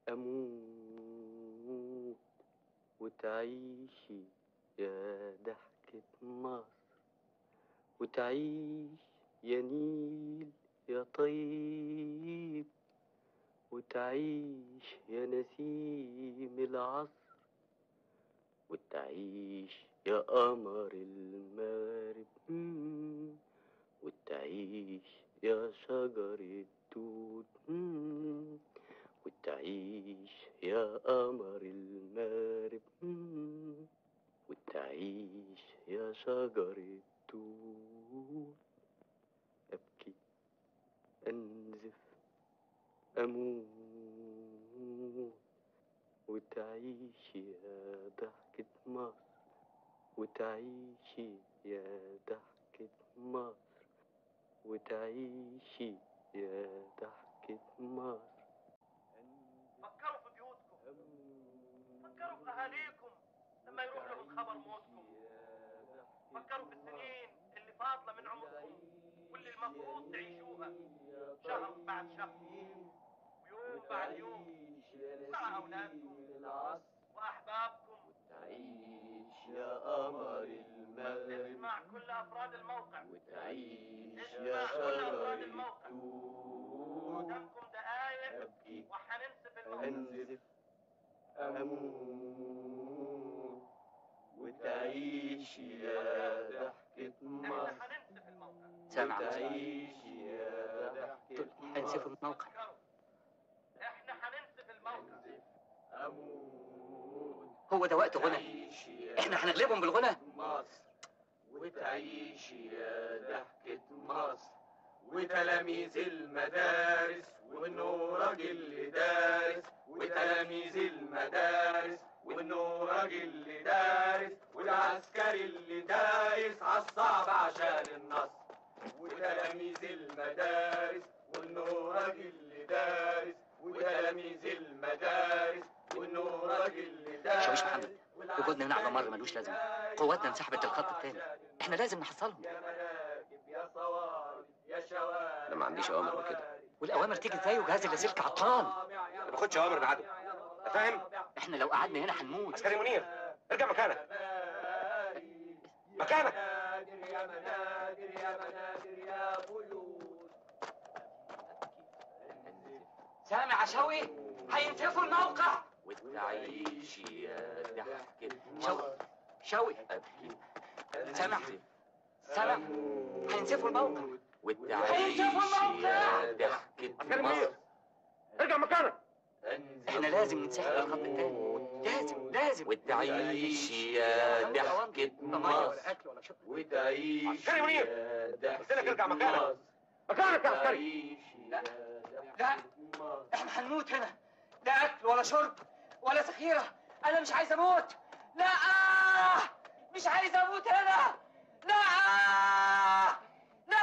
أموت وتعيشي يا ضحكة مصر، وتعيش يا نيل يا طيب، وتعيش يا نسيم العصر، وتعيش يا قمر المغرب، وتعيش يا شجر التوت، وتعيش يا قمر المغرب، وتعيش يا شجر التوت. أبكي أنزف أموت وتعيش يا ضحكة مصر، وتعيشي يا ضحكة مصر، وتعيشي يا ضحكة مصر. فكروا في بيوتكم، فكروا في أهاليكم لما يروح لهم خبر موتكم، فكروا في السنين اللي فاضلة من عمركم واللي المفروض تعيشوها شهر بعد شهر ويوم بعد يوم مع أولادكم وأحبابكم. وتعيش يا قمر المغرب، اسمع كل أفراد الموقع، وتعيش يا شجر التوت. قدامكم دقايق أبكي وهننسف الموقع، أنزف أموت وتعيش يا ضحكة مصر، هننسف الموقع. سامع وتعيش يا ضحكة هنسفوا مصر، الموقع. احنا هننسف الموقع. أموت هو ده وقت غنى؟ وتعيش يا احنا هنغلبهم بالغنى. مصر، وتعيش يا ضحكة مصر، وتلاميذ المدارس والنورج اللي دارس، وتلاميذ المدارس والنورج اللي دارس، والعسكري اللي دايس عالصعب عشان النصر، وتلاميذ المدارس والنورج اللي دارس، وتلاميذ المدارس والنورج اللي دارس. شاويش محمد، وجودنا هنا على مر ملوش لازمه، قواتنا انسحبت للخط الثاني، احنا لازم نحصلهم. يا مراكب يا صواري يا شوارع، انا ما عنديش اوامر بكده. والاوامر تيجي ازاي وجهاز اللاسلكي عطلان؟ ما باخدش اوامر من عدو، انت فاهم؟ احنا لو قعدنا هنا هنموت. عسكري منير، ارجع مكانك، مكانك. يا منادر يا منادر يا بيوت. سامع يا شوقي؟ هينسفوا الموقع. وتعيش يا ضحكة شوقي، مصر، شوقي، أبكي سامع، سامع، هينسفوا الموقع، وتعيش هينسفوا يا الموقع. ضحكة عسكري منير، مصر، ارجع مكانك. احنا لازم ننسحب للخط الثاني، لازم لازم. وتعيش يا ضحكة لا مية ولا مصر، اكل ولا شرب. وتعيش عسكري منير، يا قلت لك ارجع ضحكة مكانك، مصر، مكانك يا عسكري. وتعيش لا يا لا، ضحكة مصر. احنا هنموت هنا، لا اكل ولا شرب ولا ذخيرة. انا مش عايز اموت، لا مش عايز اموت هنا، لا لا.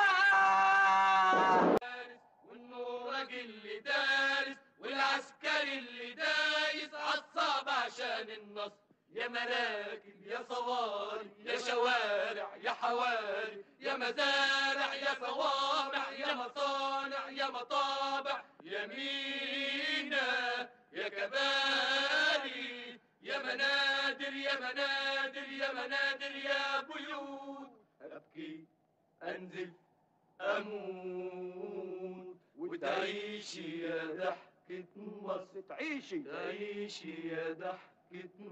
والنورج اللي دارس والعسكري اللي دايس عالصعب عشان النصر، يا مراكب يا صواري يا شوارع يا حواري، يا مزارع يا صوامع يا مصانع يا مطابع، يا مينا يا كباري، يا منادر يا منادر يا منادر يا بيوت. أبكي أنزف أموت وتعيشي يا ضحكة مصر، تعيشي تعيشي يا ضحكة